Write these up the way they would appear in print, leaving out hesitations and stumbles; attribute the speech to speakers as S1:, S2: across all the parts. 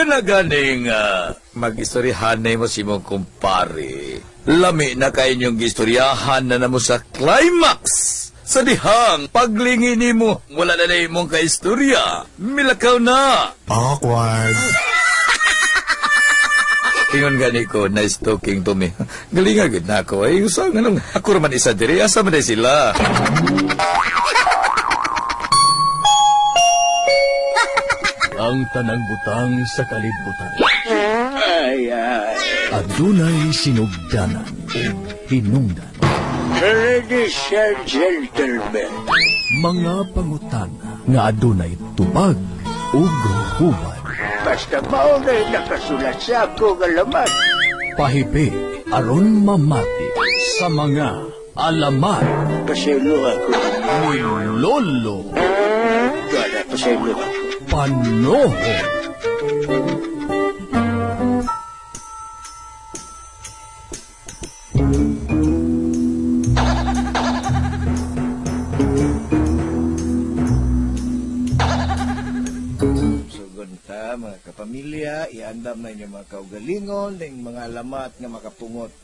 S1: Kana ganing mag-istoryahan mo si mong kumpare. Lami na kay inyong gistoryahan na namo sa climax. Sa dihang paglingi nimo, wala na na imong kaistorya. Milakaw na.
S2: Awkward.
S1: Ingon gani ko, nice talking to me. Galinga gid na ako. Ay, usa nga nung ako raman isa diri, asa man day sila.
S3: Ang tanang butang sa kalibutan.
S4: Ay, ay.
S3: Adunay sinugdanan ug hinungdan.
S4: Ladies and gentlemen.
S3: Mga pangutana nga adunay tubag ug hubad.
S4: Basta maunay nakasulat sa akong alamat.
S3: Pahipi aron mamati sa mga alamat
S4: Pasaylo ako.
S3: ni Lolo
S4: Wala, pasaylo ako.
S3: Panoho.
S5: Sugod ta, mga kapamilya, iandam na inyong mga kaugalingon, na inyong mga alamat nga makapungot.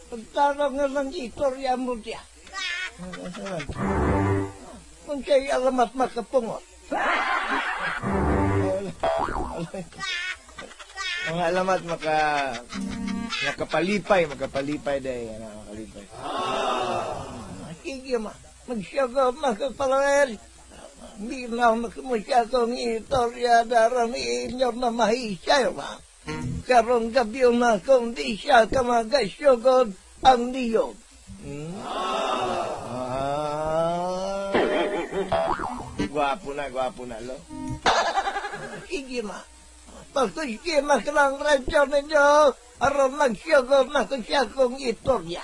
S4: Pagtarong nga lang istorya mo siya. Kung siya'y alamat makapungot.
S5: Mga alamat makapalipay, makapalipay dahil, ano, makalipay.
S4: Sige ma, magsyago makapalawer. Hindi na masyadong istorya daran inyo na mahisay ba. Karong gabi na kung di siya kamagasyugod ang niyog.
S5: Ah. Gwapo na, lo.
S4: Sige ma. Pagkuski maklang radyo ninyo, aron magsyugod na kung siya kong istorya.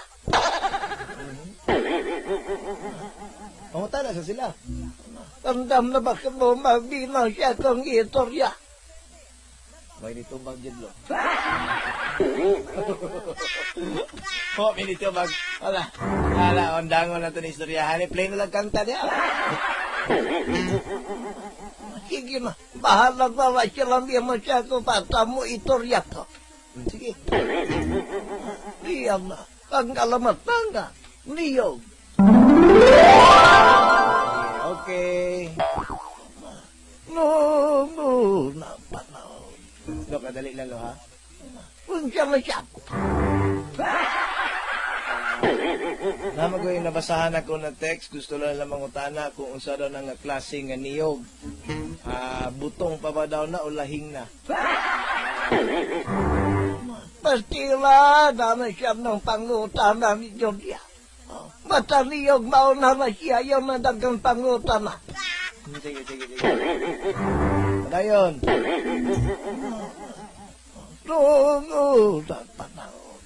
S5: Pangutan na sa sila.
S4: Tandam na ba mo mabilang siya kong istorya?
S5: May nitubag dyan, lo. Oh, may nitubag. Wala. Wala, ondangon na ito ni istoryahan. Play na lang kanta niya.
S4: Sige na, bahala ba ba sila mo siya kung mo istorya ko.
S5: Sige.
S4: Iyan na, ang alamat na niyog.
S5: Okay.
S4: No, no, na panahon.
S5: Lo, kadali lang, lo, ha?
S4: Kung siya na siya.
S5: Nama ko yung nabasahan ako na text, gusto lang lang mangutana kung unsa daw na nga klase nga niyog. Ah, butong pa ba daw na o lahing na?
S4: Pastila, dami siya ng pangutana ni Julia. Basta niyog mauna na siya yung nadagang pangutana.
S5: Sige, sige, sige. Padayon.
S4: Noong unang panahon,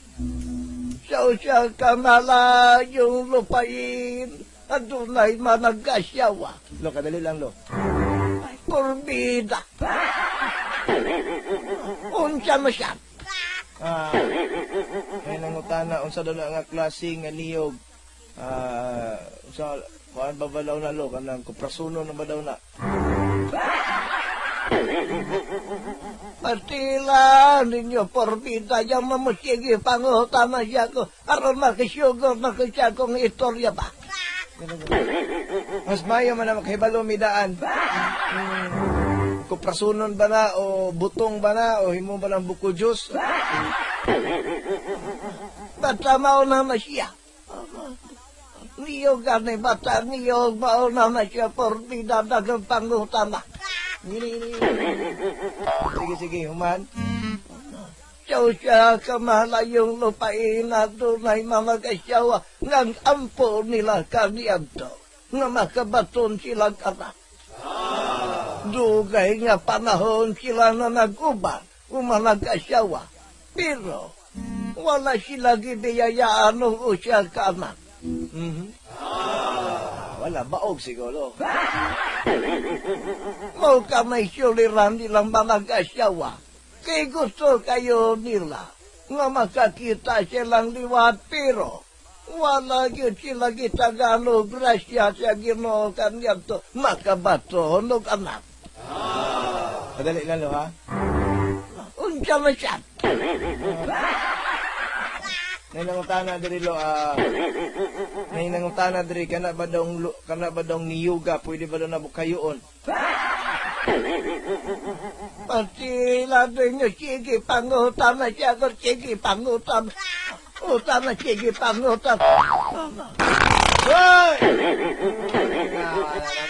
S4: sa siya kamala yung lupain, at dunay manag-asyawa.
S5: Lo, kadali lang, lo.
S4: Ay, kurbida. Unsa na siya.
S5: Ah, may nangutana unsa daw na nga klase nga niyog. Ah, unsa kuan ba ba daw na lo kanang kuprasuno na ba daw na?
S4: Pastila ninyo porbida yung mamusigi pangutana siya ko aron makasyugor na ko siya kong istorya ba.
S5: Mas mayo man na makahibalo midaan. Kuprasunon ba na o butong ba na o himo ba ng buko juice?
S4: Basta mauna na siya. Niyog gani basta niyog mauna na siya porbida dagang pangutana.
S5: Gini, gini, gini. Sige, sige, human.
S4: Siya siya kamalayong lupain na dunay mamag-asyawa ngang ampo nila kaniadto nga makabaton sila anak. Dugay nga panahon sila na nag-uban umanag-asyawa. Pero wala sila gibiyayaan ng usya ka anak.
S5: Mhm. Wala, baog siguro.
S4: Mo ka may suliran nilang manag-asyawa. Kay gusto kayo nila nga makakita silang liwat pero wala yun sila gitagano grasya sa Ginoo kaniadto makabato og anak.
S5: Madali lang, lo, ha?
S4: Unsa man siya?
S5: Nay nangutana diri lo nay nangutana diri kana ba dong niyuga pwede ba daw na bukayoon?
S4: Pati labi nyo, sige, pangutana siya ko, sige, pangutana. Utana, sige, pangutana.
S5: Hoy!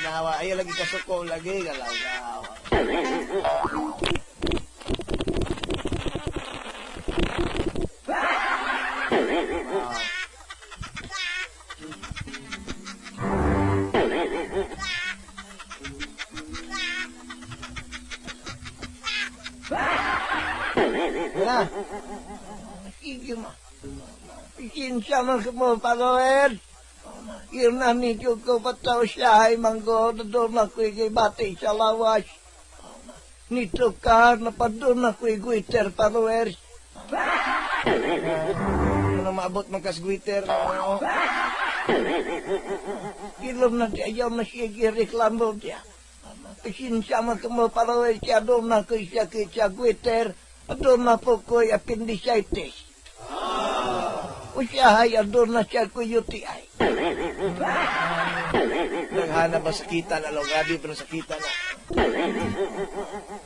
S5: Nawa, nawa. Ayaw lagi kasuko lagi galaw gaw. Wala.
S4: Sige ma. Kinsa man ka mo, follower. Yun na ninyo ko pataw siya ay manggo na doon ako'y gibati sa lawas. Nito ka, napadun ako'y guiter, follower.
S5: Ano maabot man kas guiter? Ano?
S4: Ilom na siya, ayaw na siya gireklamo siya. Pasensya man ka mo, follower siya, doon na ako'y sakit sa guiter. Doon na po ko'y appendicitis. O siya ay, doon na siya ko'y UTI.
S5: Naghana ba sakitan alo grabe pa ng sakitan na.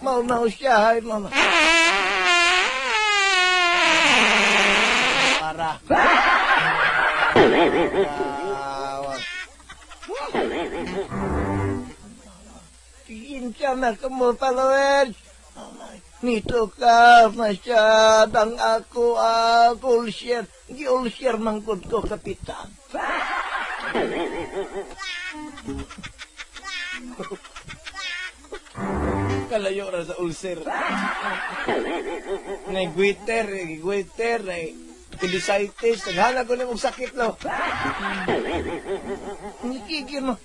S4: Mao na o siya ay, mama.
S5: Para. Awa.
S4: Pasensya na ka mo, follower. Nito ka, masyadang ako, ulcer. Gi-ulcer mangkod ko, kapitan.
S5: Kalayo ra sa ulcer. Nay guiter, guiter, nay appendicitis. Naghana ko nimo og sakit lo.
S4: Sige mo.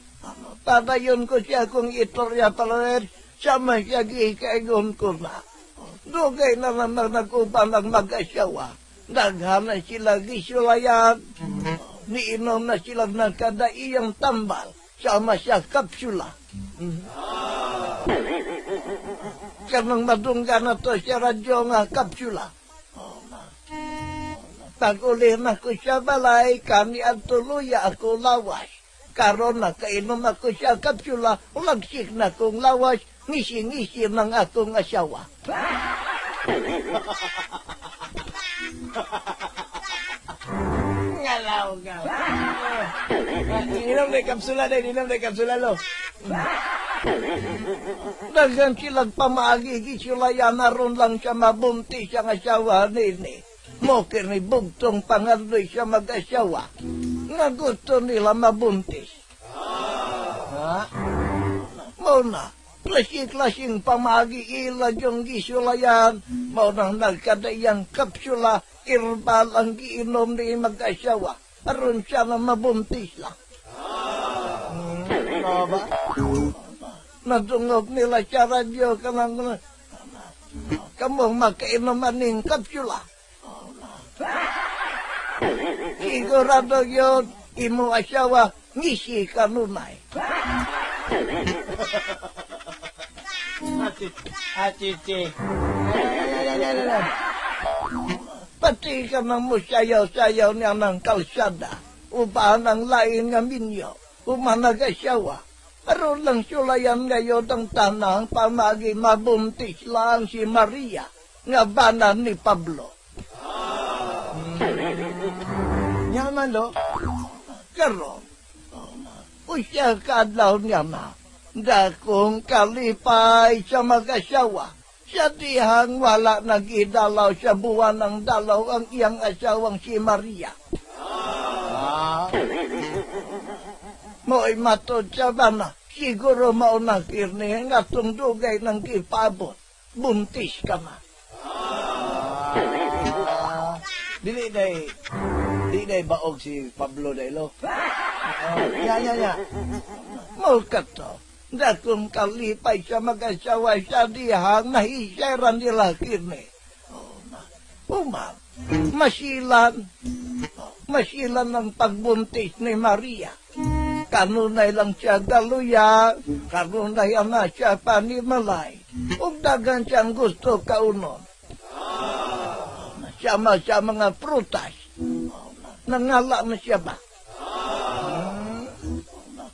S4: Padayon ko siya kung itorya, follower. Sama siya gikaingon ko na. Dugay na naman nag-uban ang mag-asawa. Daghana sila gisulayan. Niinom na sila ng kada iyang tambal. Sama siya kapsula. Kanang madungga na to siya radyo nga kapsula. Pag-uli na ko siya balay, kami ang tuluya ako lawas. Karon nakainom ako siya kapsula, ulagsik na kong lawas, ngisi-ngisi ng akong asawa.
S5: Ngalaw ka. Inom na kapsula day, inom na kapsula lo.
S4: Daghan silang pamaagi sila yan, aron lang siya mabuntis ang asawa nini. Mo kini bugtong pangadloy siya mag-asawa. Nga gusto nila mabuntis.
S5: Ha?
S4: Mao na, klasi-klaseng pamaagi ila yung gisulayan. Mao nang nagkadayang kapsula, irbal ang giinom ni mag-asawa. Aron siya na mabuntis lang.
S5: Ano ba?
S4: Nadungog nila sa radyo kanang kamo makainom aning kapsula. Sigurado yun, imo asawa, ngisi kanunay.
S5: Achichi.
S4: Pati ka nang musayaw-sayaw niya ng kalsada, upahan ang lain nga minyo, umanag-asawa. Aron lang sulayan ngayon ang tanang pamagi mabuntis lang si Maria, nga bana ni Pablo.
S5: Nyaman lo.
S4: Karon, usya kaadlaw niya na, dakong kalipay sa mag-asawa. Sa dihang wala nag-idalaw sa buwan ng dalaw ang iyang asawang si Maria.
S5: Ah.
S4: Mo'y matod sa bana, siguro mauna kirni nga atong dugay ng gipabot. Buntis ka man.
S5: Ah. Dili day di day baog si Pablo day lo. Ya ya ya.
S4: Mo kato, dakong kalipay sa mag-asawa sa dihang nahisera nila kirni. Uma, masilan, masilan ang pagbuntis ni Maria. Kanunay lang siya galuya, kanunay ana siya panimalay. Ug daghan siyang gusto kaunon. Sama siya mga prutas. Nangala na siya ba?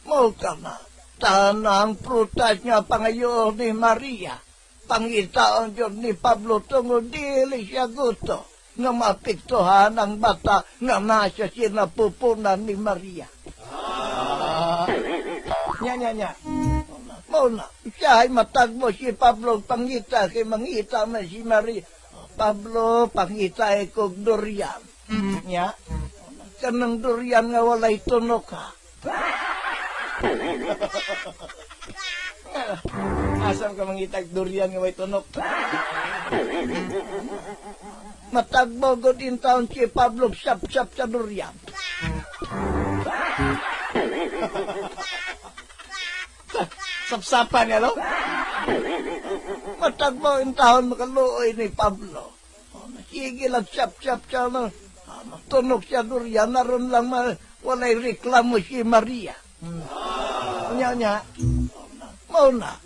S4: Mao ka na. Tanang prutas nga pangayoon ni Maria. Pangitaon jud ni Pablo tungod dili siya gusto nga maapektuhan ang bata nga nasa sinapupunan ni Maria.
S5: Nya, nya, nya.
S4: Mao na, siya ay matagbo si Pablo pangita kay mangita man si Maria. Pablo, pangita ay kog durian.
S5: Nya.
S4: Kanang durian nga walay tunok ha.
S5: Asam ka mangitag durian nga may tunok.
S4: Matagbo gud in town si Pablo sap-sap sa durian.
S5: Sapsapan niya, lo?
S4: Matagbo in town makaluoy ni Pablo. Sige lang sap-sap siya no. Tunok siya durian, naroon lang walay reklamo si Maria.
S5: Nya, nya.
S4: Mao na.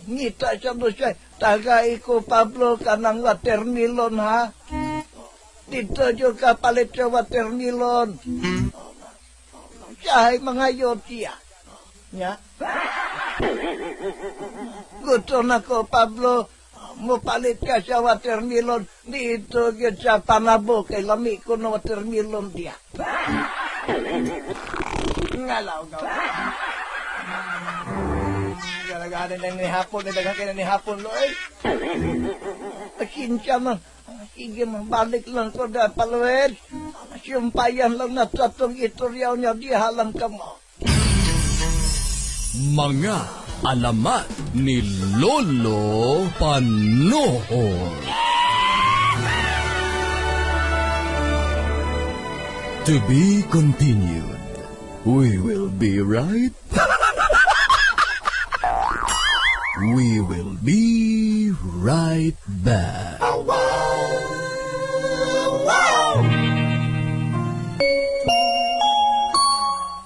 S4: Ngita siya do siya. Tagay ko, Pablo, kanang watermelon, ha? Dito jud ka palit sa watermelon. Siya ay mga siya.
S5: Nya.
S4: Gusto na ko, Pablo, mupalit ka sa watermelon. Dito gyud sa Panabo, kay lami ko na watermelon diya.
S5: Ngalaw ka. Galagahan na ni hapon, daghan kay na ni hapon lo ay.
S4: Pasensya man. Sige man, balik lang ko na followers. Sumpayan lang na sa itong itoryaw niya, diha lang kamo.
S3: Mga alamat ni Lolo Panoor. To be continued. We will be right. We will be right back.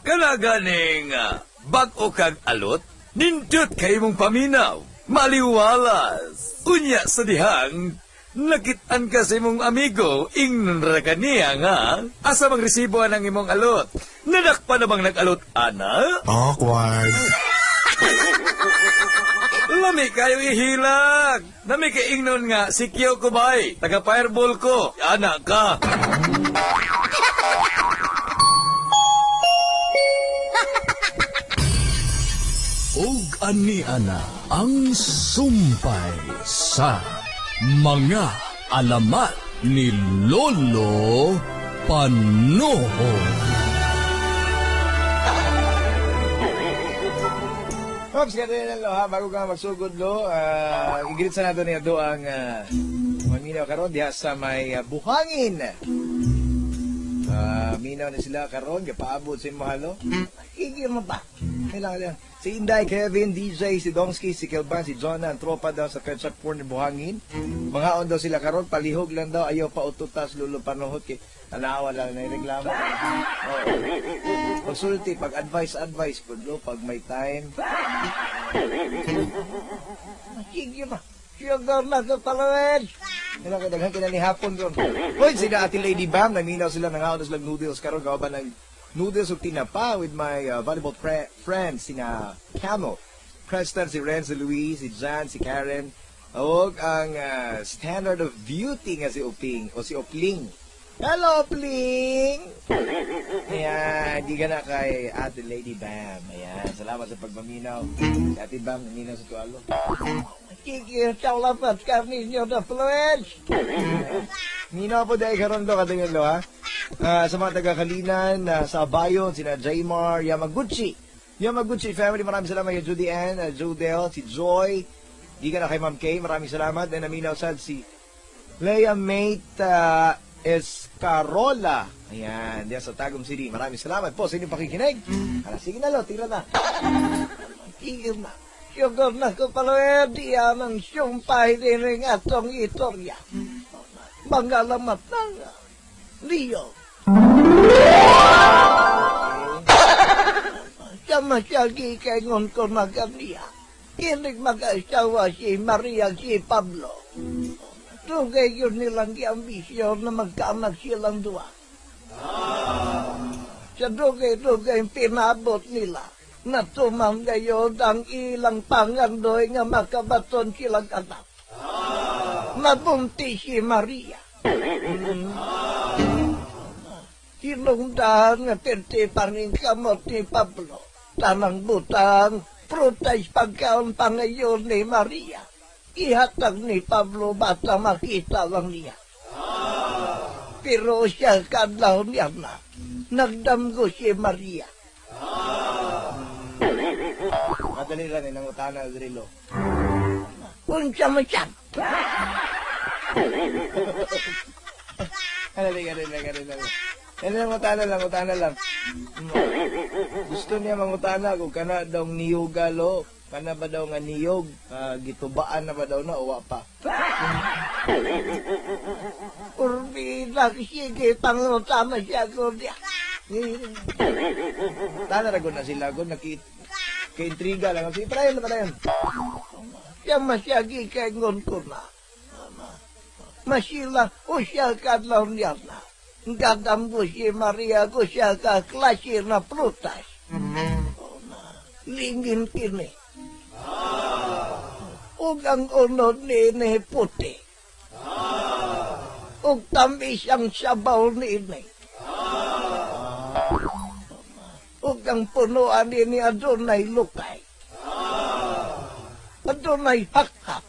S1: Kana ganing bag-o kag alot, nindot kay mong paminaw, maliwalas. Unya sa dihang, nakit-an ka sa imong amigo, ingnon ra ka niya nga, asa bang resibo ang imong alot? Nadakpa na bang nag-alot, ana?
S2: Awkward.
S1: Lami kayo ihilag. Nami kay ingnon nga, sikyo ko bay, taga fireball ko, ana ka.
S3: Ug ani-ana ang sumpay sa mga alamat ni Lolo Panoor.
S5: Ops, kada na lo ha, bago ka magsugod lo, i-greet sa nato niya do ang maminaw karon diha sa may buhangin. Minaw na sila karon, gapaabot sa imong lo.
S4: Sige mo ba?
S5: Kailangan lang. Si Inday, Kevin, DJ, si Dongski, si Kelban, si Jonah, ang tropa daw sa Fetchak Porn Buhangin. Mga on daw sila karon, palihog lang daw, ayaw pa ututas, lulo panuhot kay tanawa lang na reklamo. Oo. Pagsulti, pag advice, advice, pud lo, pag may time.
S4: Sige ba? Sugar na ko followers.
S5: Kailangan daghan kina ni hapon ron. Hoy, sila Ate Lady Bam, naminaw sila nangaon na sila noodles karon gawa ba ng noodles ug tinapa with my volleyball friends sina Camel, Preston, si Ren, si Luis, si Jan, si Karen, ug ang standard of beauty nga si Oping o si Opling. Hello, Opling! Ayan, di ka na kay Ate Lady Bam. Ayan, salamat sa pagmaminaw. Si Ate Bam, naminaw sa tualo.
S4: Sige, salamat ka ninyo na followers.
S5: Minaw po dahil karon do kadungin lo ha. Sa mga taga-Kalinan, sa Bayon, sina Jaymar, Yamaguchi. Yamaguchi family, maraming salamat kay Judy Ann, Jodel, si Joy. Di ka na kay Ma'am Kay, maraming salamat. And naminaw sad si Leia Mate Escarola. Ayan, diyan sa Tagum City. Maraming salamat po sa inyong pakikinig. Hala, sige na lo, tira na.
S4: Sige na. Sugar na ko followers. Diyan ang sumpay din rin atong istorya. Mga alamat ng Leo. Siya masyagi kaingon ko na ganiya. Kinig mag-asawa si Maria, si Pablo. Dugay yun nilang giambisyon na magkaanak silang duwa. Sa dugay-dugay pinabot nila, natuman gayon ang ilang pangandoy nga makabaton silang anak. Nabuntis si Maria. Hinungdan nga perti paningkamot ni Pablo. Tanang butang, prutas, pagkaon, pangayon ni Maria, ihatag ni Pablo basta makita lang niya. Pero siya kadlaw niya na, nagdamgo si Maria.
S5: Madali lang eh, nangutana Drilo.
S4: Unsa man siya?
S5: Dali, dali, dali, dali, dali. Dali lang, utana lang, utana lang. Gusto niya mangutana kung kana daw niyugalo, kana ba daw nga niyog, gitubaan na ba daw na o wa pa?
S4: Urbina, sige, pangutana siya ko niya.
S5: Tana ra gud na sila gud naki kay intriga lang. Sige, padayon, padayon.
S4: Siya masyagi kaingon ko na. Masila o siya kadlaw niya na. Gadamgo si Maria ko siya ka klase na prutas. Lingin kini. Ug ang unod ni puti. Ug tamis ang sabaw niini. Ug ang punuan nini adunay lukay. Adunay hakhak.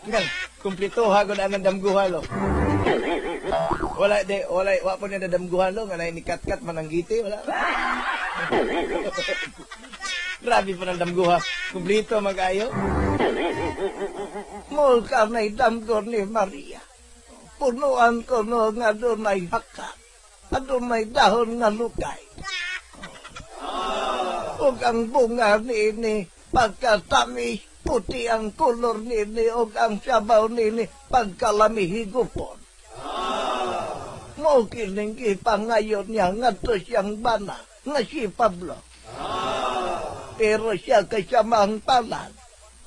S5: Ngan, kumplito ha gud anang damguhan lo. Wala de, wala wa po niya nadamguhan lo nga ni kat-kat man ang giti, wala. Grabe pa ng damguha. Kumplito magayo.
S4: Mao kanay damgo ni Maria. Punuan ko no nga adunay hakhak. Adunay dahon nga lukay. Ug ang bunga niini pagkatamis, puti ang kolor niini, ug ang sabaw niini pagkalami higupon. Mao kining gipangayon niya ngadto siyang bana nga si Pablo. Pero siya kasamang palad,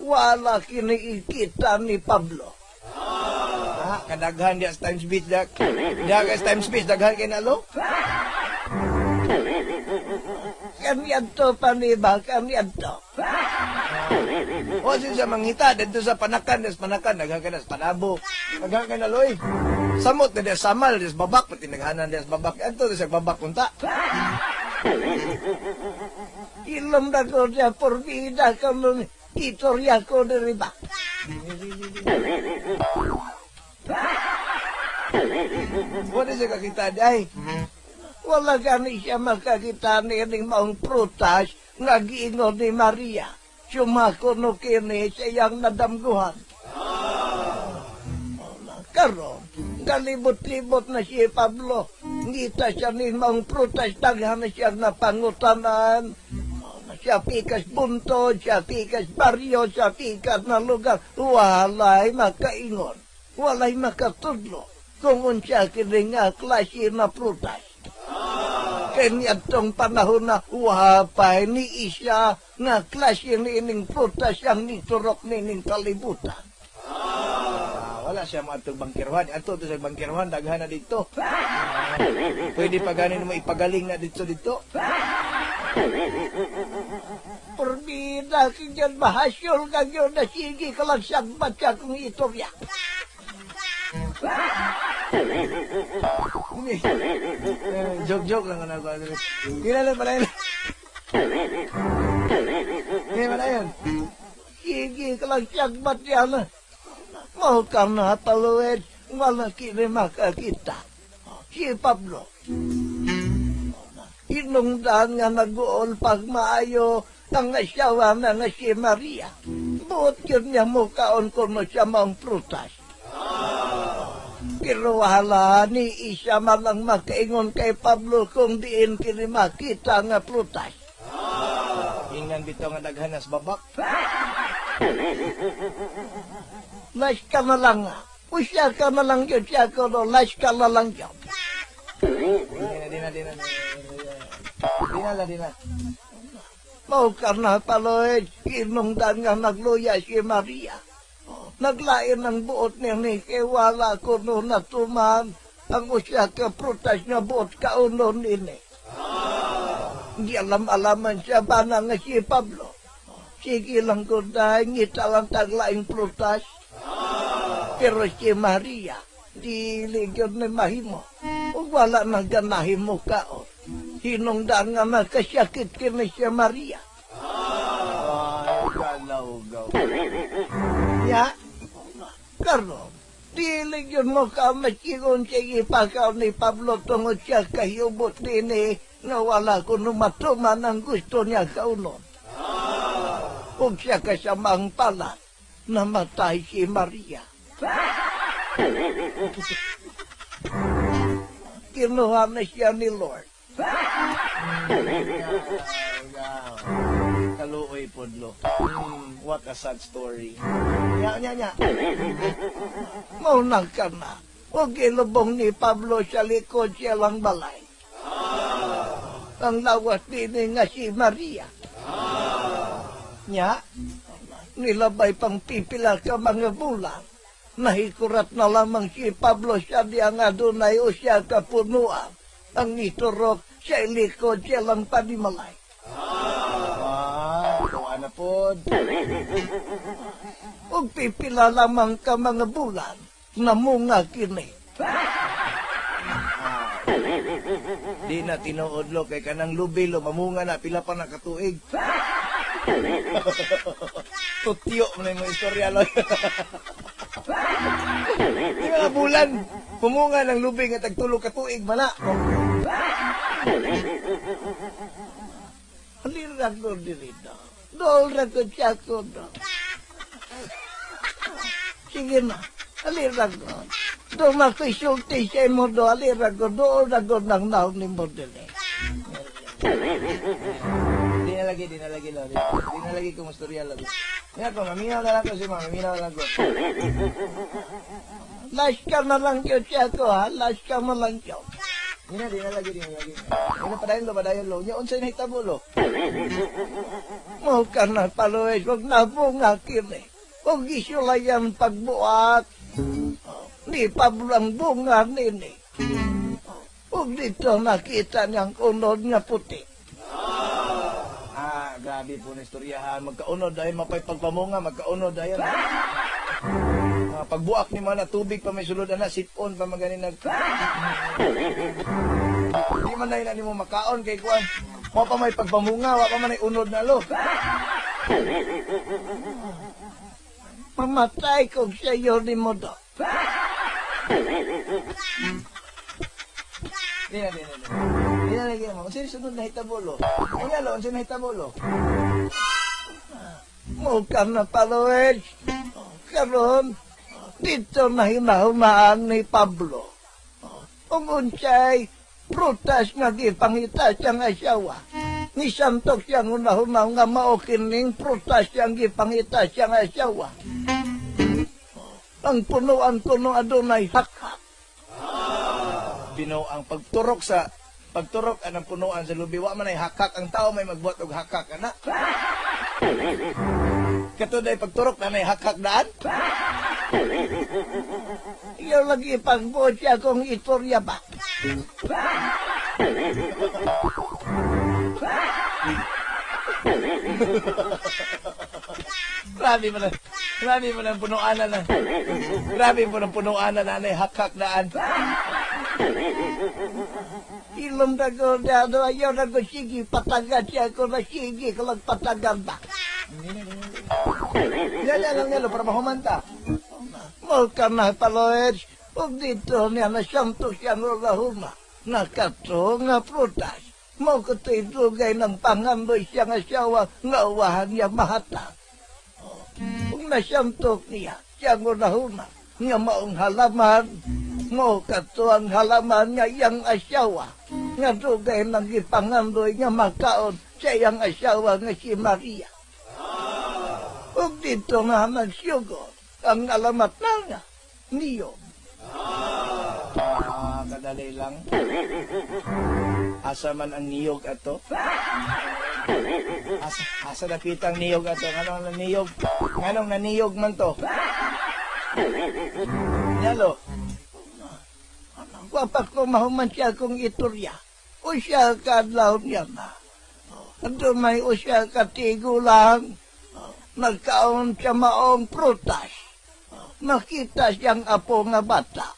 S4: wala kini ikita ni Pablo.
S5: Ah, kadaghan diya sa Times Beach dak. Diya ka sa Times Beach daghan kay nalo.
S4: Kaniadto pa ni ba, kaniadto.
S5: O siya mangita didto sa Panakan, des Panakan daghan kay na sa Panabo. Daghan kay nalo eh. Samot na diya samal des babak pati naghanan des babak. Adto sa babak unta.
S4: Ilom na ko niya, porbida ka mo, itorya ko diri ba.
S5: Wala siya kakita di ay.
S4: Wala gani siya makakita nining maong prutas nga giingon ni Maria. Sumako no kini sa iyang nadamguhan. Karon, galibot-libot na si Pablo. Ngita siya ni maong prutas, daghan na siya napangutanan. Siya pikas buntod, siya pikas baryo, siya pikas na lugar. Walay makaingon, walay makatudlo kung unsa kini nga klase na prutas. Kaniadtong panahon na wapay ni isa nga klase niining prutas ang niturok nining kalibutan.
S5: Ah, wala siya moadtong bangkirwan. Adto to sa bangkirwan daghan na dito. Pwede pa ganin mo ipagaling na dito dito.
S4: Porbida kagyan mahasyol kagyan na sige ka lang sagbat ka kung itorya.
S5: Eh, joke-joke lang ako. Kilala pala yun. Hindi pala yun.
S4: Sige ka lang sagbat yan. Mao ka na paluwed, wala kini makakita. Si Pablo. Hinungdan nga nag-uol pag maayo ang asawa na nga si Maria. Buot yun niya mukaon kuno siya maong prutas. Pero wala ni isa man lang makaingon kay Pablo kung diin kini makita nga prutas.
S5: Ingan bitaw nga daghan nas babak.
S4: Las ka na lang nga. Usya ka na lang yun siya ko no, las ka na lang yun.
S5: Di na, di na, di na. Di na la, di na.
S4: Mao ka na paloy, hinungdan nga nagluya si Maria. Naglain ang buot niya ni kay wala ko no natuman ang usa ka prutas nga buot kaunon nini. Di alam-alaman siya bana nga si Pablo. Sige lang ko dahil ngita lang taglaing prutas. Pero si Maria, di ligyon ni mahimo. Ug wala nang ganahin mo kaon. Hinungdan nga nakasakit kini si Maria.
S5: Ay, kalaugaw. Nya,
S4: Karon, dili gyud mo ka masigon sa ipakaw ni Pablo tungod siya kahiyubot dini nga wala ko numatuman ang gusto niya kaunon. Ug siya kasamang pala, namatay si Maria. Kinuha na siya ni Lord.
S5: Kalaugaw. Kaluoy podlo. What a sad story. Nya, nya, nya.
S4: Maunang ka na. Huwag ilubong ni Pablo sa likod siya lang balay. Ang lawas din nga si Maria.
S5: Nya,
S4: Nilabay pang pipila ka mga bulan. Nahikurat na lamang si Pablo sa diya nga dunay o siya kapunuan. Ang iturok sa ilikod siya lang panimalay.
S5: Ah, kuha na pod.
S4: Ug pipila lamang ka mga bulan, namunga kini.
S5: Ah. Di na tinuod lo kay kanang lubi lo mamunga na pila pa na katuig. Tutyo man na yung istorya lo. Di mga bulan pumunga ng lubi nga tagtulo ka tuig man na.
S4: Halira ko diri do. Dool ra ko siya ko do. Sige na, halira ko. Doon ako isulti sa imo do, halira ko. Dool ra ko nang naon ni mo diri.
S5: Di na lagi, di na lagi lo. Di na lagi kung istorya lo. Nga ko, maminaw na lang ko si ma'am, maminaw na lang ko.
S4: Last ka na lang yun siya ko ha, last ka na lang yun.
S5: Di na, di na lagi, di na lagi. Di na padayon lo, padayon lo. Nya unsay nahitabo lo?
S4: Mo ka na palues, huwag na bunga kini. Huwag isulayan pagbuat. Ni Pablo ang bunga nini. Huwag dito nakita niyang unod nga puti.
S5: Ah, grabe po na istoryahan. Magkaunod dahil mapay pagpamunga, magkaunod dahil. Ah, pagbuak ni mana tubig pa may sulod ana sipon pa magani nag. Di man dahil na nimo makaon kay kuan. Wa pa may pagpamunga, wa pa man ay unod na lo.
S4: Mamatay kong sayo ni mo do.
S5: Di na, di na, di na. Di na lagi mo. Unsa sunod na hitabo lo? Unya lo, unsa nahitabo lo?
S4: Mo ka na palues. Karon, dito na hinahumaan ni Pablo. Ug unsay prutas nga gipangita siyang asawa. Nisantok siyang unahuna nga mao kining prutas siyang gipangita siyang asawa. Ang punuan kuno adunay hakhak.
S5: Bino ang pagturok sa pagturok anang punuan sa lubi wa man ay hakak ang tao may magbuhat og hakak ana. Kato day pagturok na nay hakak daan.
S4: Iyo lagi pagbuot siya kong istorya ba?
S5: Grabe man ang, grabe man ang punuan na. Grabe mo ang punuan na nanay hakak daan.
S4: Ilong na ko na ano, ayaw na ko sige, patagan siya ko na sige, kalang patagan ba?
S5: Yan yan lang nilo para mahumanta.
S4: Mo ka na paloes, ug dito niya na siyang siyang ulahuma, nakato nga prutas. Mo ko to'y dugay ng pangandoy siyang asawa, nga uwahan niya mahatag. Ug nasyamtok niya, siyang ulahuma, nga maong halaman, mo kato ang halaman nga iyang asawa, nga dugay ng gipangandoy nga makaon sa iyang asawa nga si Maria. Ug dito nga nagsyugot ang alamat na nga niyo.
S5: Ah, kadali lang. Asa man ang niyog ato? Asa dapitang niyog ato? Nganong naniyog? Nganong naniyog man to? Nyalo.
S4: Wa pa ko mahuman siya kong iturya. Usa ka adlaw niya na. Adto may usa ka tigulang. Nagkaon siya maong prutas. Nakita siyang apo nga bata.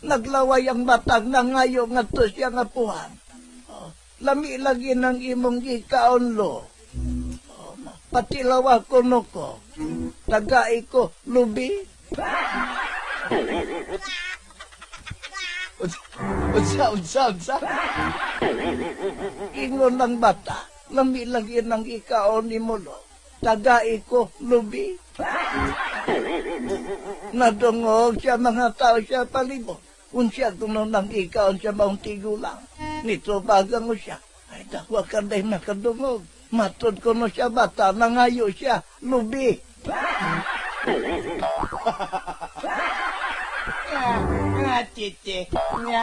S4: Naglaway ang batag na ngayo ngadto siyang apuhan. Lami lagi ng imong gikaon, lo. Patilawa ko no ko. Tagai ko, lubi.
S5: Unsa, unsa, unsa?
S4: Ingon ng bata, lami lagi ng ikaon ni Molo. Tagai ko, lubi. Nadungog siya mga tao siya palibot. Unsya kuno nang ikaon siya maong tigulang. Nito bagang siya. Ay, dakwa ka day nakadungog. Matod ko no siya bata, nangayo siya, lubi.
S5: Nga, chichi. Nga.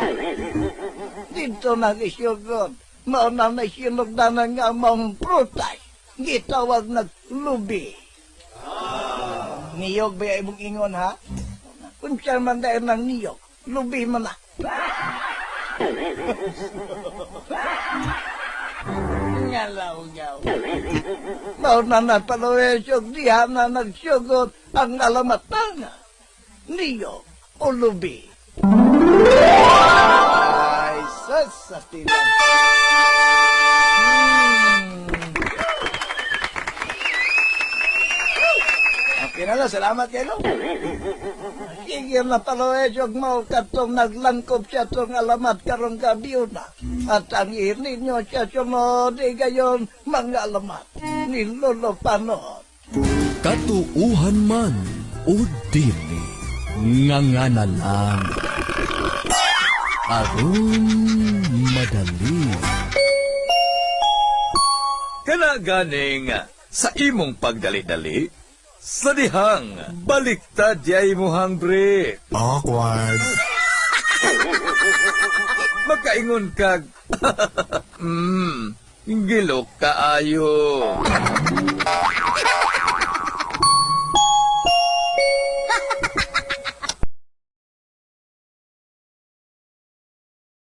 S4: Dito nag-isyugod. Mao na nasinugdanan nga maong prutas. Gitawag naglubi.
S5: Niyog ba yung imong ingon, ha?
S4: Unsa man dahil ng niyog, lubi man na.
S5: Nga laugaw.
S4: Mao na napalawesog diha na nagsugot ang alamatanga. Niyog o lubi.
S5: Ay, sus, astilan. Okay na lang, salamat kayo. Lo.
S4: Sige na palawesog mo katong naglangkob siya tong alamat karong gabi na. At ang ninyo siya sunod gayon mga alamat ni Lolo Panot.
S3: Katuuhan man o dili, nga nga na lang. Aron madali.
S1: Kana ganing sa imong pagdali-dali, sa dihang baliktad yay muhang bre.
S2: Awkward.
S1: Makaingon kag gilok kaayo.